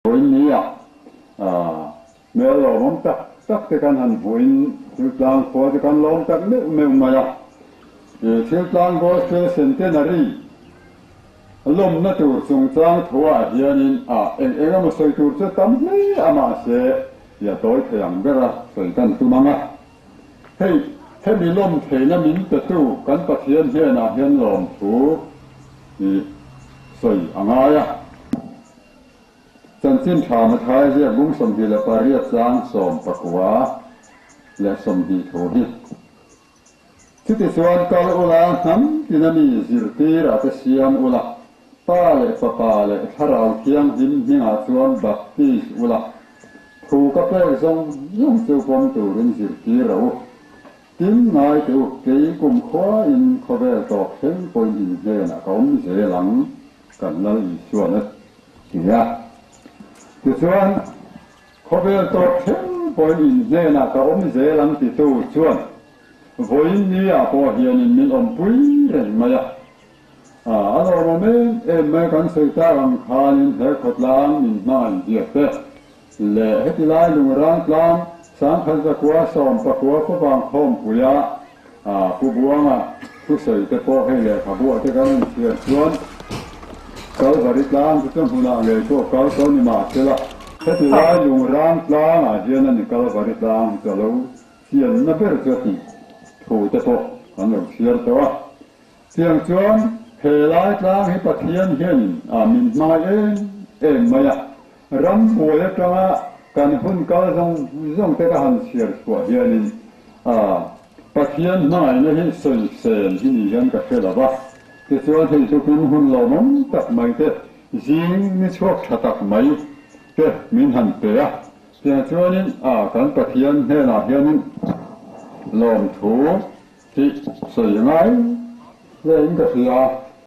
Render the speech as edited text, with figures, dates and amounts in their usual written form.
Vawiin nia hmel lawmawm tak tak te kan han hmuhin thil tlang khua te kan lawm tak meuh meuh mai a. Thil tlang Gospel Centenary lawmna tur chungchang thuah hianin a eng eng emaw sawi tur chu tam hle a mahse tia tawi thei ang bera sawi kan tum ang a. Hei hemi lawm theihna min petu kan Pathian hnenah hian lawmthu i sawi a ngai a. Chanchin tha Mathai ziak bung 28 chang 19 leh 20 thu hi. Chutichuan kal ula hnam tina mi zirtirah te siam ula, Pa leh Fapa leh Thlarau Thianghlim hmingah chuan baptis ula, thu ka pek zawng zawng chu pawm turin zirtir a u. Tin ngai teh u, kei kumkhua in khawvel tawp thleng pawhin in hnenah ka awm zel ang. Kan Lal Isuan a ti a. Tichuan, khawvel tawp thleng pawhin in hnenah ka awm zel ang titu chuan vawiin ni-ah pawh hianin min awmpui reng mai a. A lawmawm em em mai kan sawi tak ang khanin he khawtlang min hmangaih ziak te leh heti lai lungrang tlang sangkhat zakua sawmpakua favang khawmpuia Pu Buanga thusawi te pawh hei lehkhabuah te kan inchhiar chuan Kalvari tlang chu chu hmunah ngei pawh kal tawh ni mahsela heti lai lungrang tlangah hian a ni Kalvari tlang hi chu a lo chianna ber chu a tih thu te pawh kan lo chhiar tawh a. Tiang chuan he lai tlang hi Pathian hianin a min hmangaih em em mai a, rambuai atanga kan hun kal zawng zawng te ka han chhiar chhuah hianin a Pathian hmangaihna hi sawisel hi ni hian ka hre lo va, tichuan hei chu kum hun lawmawm tak mai te, zing ni chhuak tha tak mai te min han pe a, tiang chuanin a kan Pathian hnenah hianin lawmthu hi sawi ngai hle in ka hria.